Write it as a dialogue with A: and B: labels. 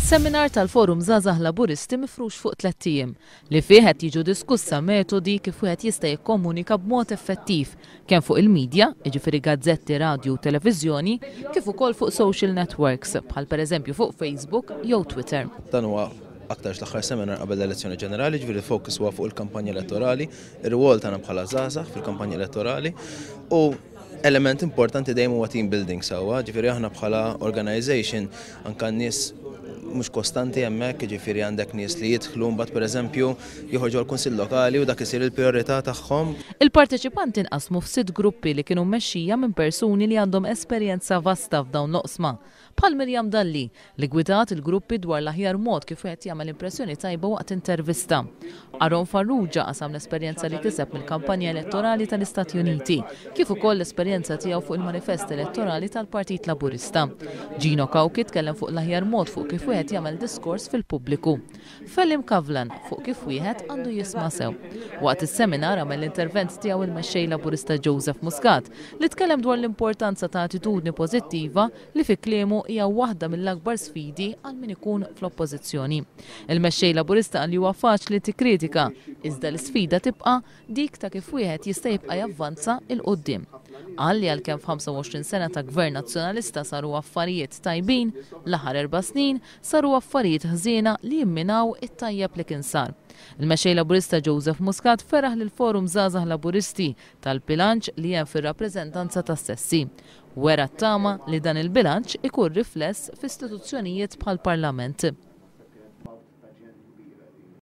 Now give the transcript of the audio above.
A: Seminar tal-Forum Żgħażagħ Laburisti mifrux fuq tlett ijiem, li fih qed jiġu diskussa metodi kif wieħed jista' jikkomunika b'mod effettiv, kemm fuq il-midja, jiġifieri gazzetti, radju u televiżjoni, kif ukoll fuq social networks, bħal pereżempju fuq Facebook jew Twitter.
B: Dan huwa aktarx l-aħħar seminar qabel l-elezzjoni ġenerali, ġifieri l-fokus huwa fuq il-kampanja elettorali, ir-rwol tagħna bħala żgħażagħ fil-kampanja elettorali u element importanti dejjem huwa team building sewwa, ġifieri aħna bħala organization anke n-nies mhux kostanti hemmhekk, jiġifieri għandek nies li jidħlu mbagħad pereżempju joħorġu għall-kunsill lokali u dak isir il-prijorità tagħhom.
A: Il-parteċipanti nqasmu f'sitt gruppi li kienu mmexxija minn persuni li għandhom esperjenza vasta f'dawn l-oqsma, bħal Miriam Dalli, li ggwidat il-gruppi dwar l-aħjar mod kif wieħed jagħmel impressjoni tajba waqt intervista. Aaron Farrugia qasam l-esperjenza li kiseb mill-kampanja elettorali tal-Istati Uniti, kif ukoll l-esperjenza tiegħu fuq il-manifest elettorali tal-Partit Laburista. Gino Cauchi tkellem fuq l-aħjar mod fuq kif wieħed jagħmel diskors fil-pubbliku. Felim Kavlan fuq kif wieħed għandu jisma' sew. Waqt is-seminar għamel l-intervent tiegħu il-Mexxej Laburista Joseph Muscat, li tkellem dwar l-importanza ta' attitudni pożittiva li fi kliemu hija waħda mill-akbar sfidi għal min ikun fl-Oppożizzjoni. Il-Mexxej Laburista qal li huwa faċli tikkritika, iżda l-isfida tibqa' dik ta' kif wieħed jista' jibqa' javvanza 'l quddiem. Qal li għalkemm f'25 sena ta' Gvern Nazzjonalista saru affarijiet tajbin, l-aħħar erba' snin saru affarijiet ħżiena li jimminaw it-tajjeb li kien sar. Il-Mexxej Laburista Joseph Muscat feraħ lill-Forum Żgħażagħ Laburisti tal-bilanċ li hemm fir-rappreżentanza tas-sessi. Wera t-tama li dan il-bilanċ ikun rifless f'istituzzjonijiet bħall-Parlament.